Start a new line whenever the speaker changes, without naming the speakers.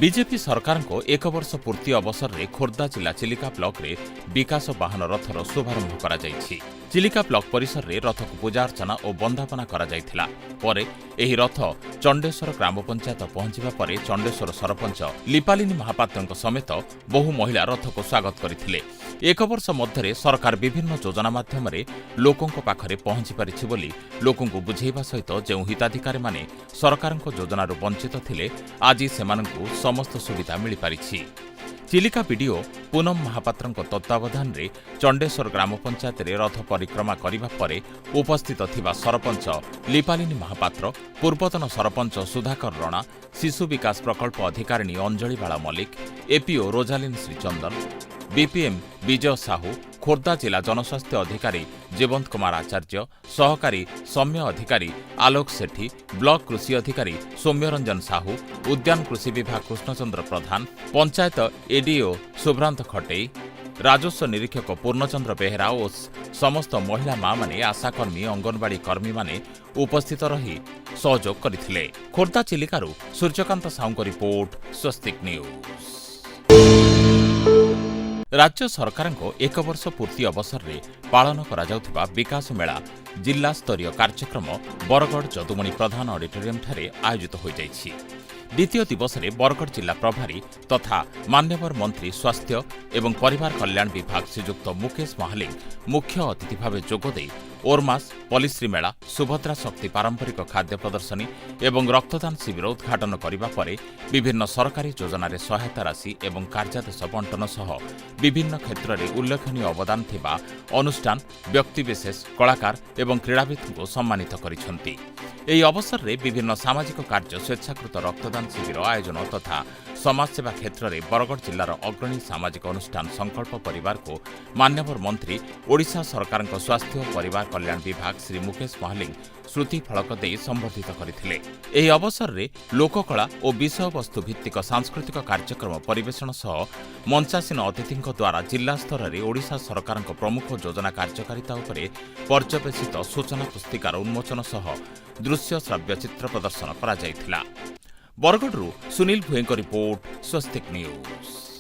BJP ସରକାରଙ୍କ ଏକ ବର୍ଷ ପୂର୍ତ୍ତି ଅବସରରେ ଖୋର୍ଦ୍ଧା ଜିଲ୍ଲା ଚିଲିକା ବ୍ଲକରେ ବିକାଶ ବାହନ ରଥର ଶୁଭାରମ୍ଭ କରାଯାଇଛି। ଚିଲିକା ବ୍ଲକ ପରିସରରେ ରଥକୁ ପୂଜାର୍ଚ୍ଚନା ଓ ବନ୍ଦାପନା କରାଯାଇଥିଲା। ପରେ ଏହି ରଥ ଚଣ୍ଡେଶ୍ୱର ଗ୍ରାମ ପଞ୍ଚାୟତ ପହଞ୍ଚିବା ପରେ ଚଣ୍ଡେଶ୍ୱର ସରପଞ୍ଚ ଲିପାଲିନୀ ମହାପାତ୍ରଙ୍କ ସମେତ ବହୁ ମହିଳା ରଥକୁ ସ୍ୱାଗତ କରିଥିଲେ। ଏକ ବର୍ଷ ମଧ୍ୟରେ ସରକାର ବିଭିନ୍ନ ଯୋଜନା ମାଧ୍ୟମରେ ଲୋକଙ୍କ ପାଖରେ ପହଞ୍ଚି ପାରିଛି ବୋଲି ଲୋକଙ୍କୁ ବୁଝାଇବା ସହିତ ଯେଉଁ ହିତାଧିକାରୀମାନେ ସରକାରଙ୍କ ଯୋଜନାରୁ ବଞ୍ଚିତ ଥିଲେ, ଆଜି ସେମାନଙ୍କୁ ସମସ୍ତ ସୁବିଧା ମିଳିପାରିଛି। ଚିଲିକା ବିଡିଓ ପୁନମ ମହାପାତ୍ରଙ୍କ ତତ୍ତ୍ୱାବଧାନରେ ଚଣ୍ଡେଶ୍ୱର ଗ୍ରାମ ପଞ୍ଚାୟତରେ ରଥ ପରିକ୍ରମା କରିବା ପରେ ଉପସ୍ଥିତ ଥିବା ସରପଞ୍ଚ ଲିପାଲିନୀ ମହାପାତ୍ର, ପୂର୍ବତନ ସରପଞ୍ଚ ସୁଧାକର ରଣା, ଶିଶୁ ବିକାଶ ପ୍ରକଳ୍ପ ଅଧିକାରିଣୀ ଅଞ୍ଜଳିବାଳା ମଲ୍ଲିକ, ଏପିଓ ରୋଜାଲିନ୍ ଶ୍ରୀଚନ୍ଦନ, ବିପିଏମ୍ ବିଜୟ ସାହୁ, ଖୋର୍ଦ୍ଧା ଜିଲ୍ଲା ଜନସ୍ୱାସ୍ଥ୍ୟ ଅଧିକାରୀ ଜୀବନ୍ତ କୁମାର ଆଚାର୍ଯ୍ୟ, ସହକାରୀ ସୌମ୍ୟ ଅଧିକାରୀ ଆଲୋକ ସେଠୀ, ବ୍ଲକ କୃଷି ଅଧିକାରୀ ସୌମ୍ୟରଞ୍ଜନ ସାହୁ, ଉଦ୍ୟାନ କୃଷି ବିଭାଗ କୃଷ୍ଣଚନ୍ଦ୍ର ପ୍ରଧାନ, ପଞ୍ଚାୟତ ଏଡିଓ ଶୁଭ୍ରାନ୍ତ ଖଟେଇ, ରାଜସ୍ୱ ନିରୀକ୍ଷକ ପୂର୍ଣ୍ଣଚନ୍ଦ୍ର ବେହେରା ଓ ସମସ୍ତ ମହିଳା ମାମାନେ, ଆଶାକର୍ମୀ, ଅଙ୍ଗନବାଡି କର୍ମୀମାନେ ଉପସ୍ଥିତ ରହି ସହଯୋଗ କରିଥିଲେ। ଖୋର୍ଦ୍ଧା ଚିଲିକାରୁ ସୂର୍ଯ୍ୟକାନ୍ତ ସାହୁଙ୍କ ରିପୋର୍ଟ, ସ୍ୱସ୍ତିକ ନ୍ୟୁଜ୍। ରାଜ୍ୟ ସରକାରଙ୍କ ଏକ ବର୍ଷ ପୂର୍ତ୍ତି ଅବସରରେ ପାଳନ କରାଯାଉଥିବା ବିକାଶ ମେଳା ଜିଲ୍ଲା ସ୍ତରୀୟ କାର୍ଯ୍ୟକ୍ରମ ବରଗଡ଼ ଯଦୁମଣି ପ୍ରଧାନ ଅଡିଟୋରିୟମଠାରେ ଆୟୋଜିତ ହୋଇଯାଇଛି। ଦ୍ୱିତୀୟ ଦିବସରେ ବରଗଡ଼ ଜିଲ୍ଲା ପ୍ରଭାରୀ ତଥା ମାନ୍ୟବର ମନ୍ତ୍ରୀ, ସ୍ୱାସ୍ଥ୍ୟ ଏବଂ ପରିବାର କଲ୍ୟାଣ ବିଭାଗ ଶ୍ରୀଯୁକ୍ତ ମୁକେଶ ମହାଲିଙ୍ଗ ମୁଖ୍ୟ ଅତିଥି ଭାବେ ଯୋଗଦେଇ ଓରମାସ୍, ପଲିଶ୍ରୀ ମେଳା, ସୁଭଦ୍ରା ଶକ୍ତି ପାରମ୍ପରିକ ଖାଦ୍ୟ ପ୍ରଦର୍ଶନୀ ଏବଂ ରକ୍ତଦାନ ଶିବିର ଉଦ୍ଘାଟନ କରିବା ପରେ ବିଭିନ୍ନ ସରକାରୀ ଯୋଜନାରେ ସହାୟତା ରାଶି ଏବଂ କାର୍ଯ୍ୟାଦେଶ ବଣ୍ଟନ ସହ ବିଭିନ୍ନ କ୍ଷେତ୍ରରେ ଉଲ୍ଲେଖନୀୟ ଅବଦାନ ଥିବା ଅନୁଷ୍ଠାନ, ବ୍ୟକ୍ତିବିଶେଷ, କଳାକାର ଏବଂ କ୍ରୀଡ଼ାବିତ୍ଙ୍କୁ ସମ୍ମାନିତ କରିଛନ୍ତି। ଏହି ଅବସରରେ ବିଭିନ୍ନ ସାମାଜିକ କାର୍ଯ୍ୟ, ସ୍ୱେଚ୍ଛାକୃତ ରକ୍ତଦାନ ଶିବିର ଆୟୋଜନ ତଥା ସମାଜସେବା କ୍ଷେତ୍ରରେ ବରଗଡ଼ ଜିଲ୍ଲାର ଅଗ୍ରଣୀ ସାମାଜିକ ଅନୁଷ୍ଠାନ ସଂକଳ୍ପ ପରିବାରକୁ ମାନ୍ୟବର ମନ୍ତ୍ରୀ, ଓଡ଼ିଶା ସରକାରଙ୍କ ସ୍ୱାସ୍ଥ୍ୟ ଓ ପରିବାର କଲ୍ୟାଣ ବିଭାଗ ଶ୍ରୀ ମୁକେଶ ମହାଲିଙ୍ଗ ଶ୍ରୁତି ଫଳକ ଦେଇ ସମ୍ବର୍ଦ୍ଧିତ କରିଥିଲେ। ଏହି ଅବସରରେ ଲୋକକଳା ଓ ବିଷୟବସ୍ତୁ ଭିତ୍ତିକ ସାଂସ୍କୃତିକ କାର୍ଯ୍ୟକ୍ରମ ପରିବେଷଣ ସହ ମଞ୍ଚାସୀନ ଅତିଥିଙ୍କ ଦ୍ୱାରା ଜିଲ୍ଲା ସ୍ତରରେ ଓଡ଼ିଶା ସରକାରଙ୍କ ପ୍ରମୁଖ ଯୋଜନା କାର୍ଯ୍ୟକାରିତା ଉପରେ ପର୍ଯ୍ୟବେସିତ ସୂଚନା ପୁସ୍ତିକାର ଉନ୍ମୋଚନ ସହ ଦୃଶ୍ୟ ଶ୍ରାବ୍ୟ ଚିତ୍ର ପ୍ରଦର୍ଶନ କରାଯାଇଥିଲା। ବରଗଡ଼ରୁ ସୁନୀଲ ଭୁଏଙ୍କ ରିପୋର୍ଟ, ସ୍ୱସ୍ତିକ ନ୍ୟୁଜ୍।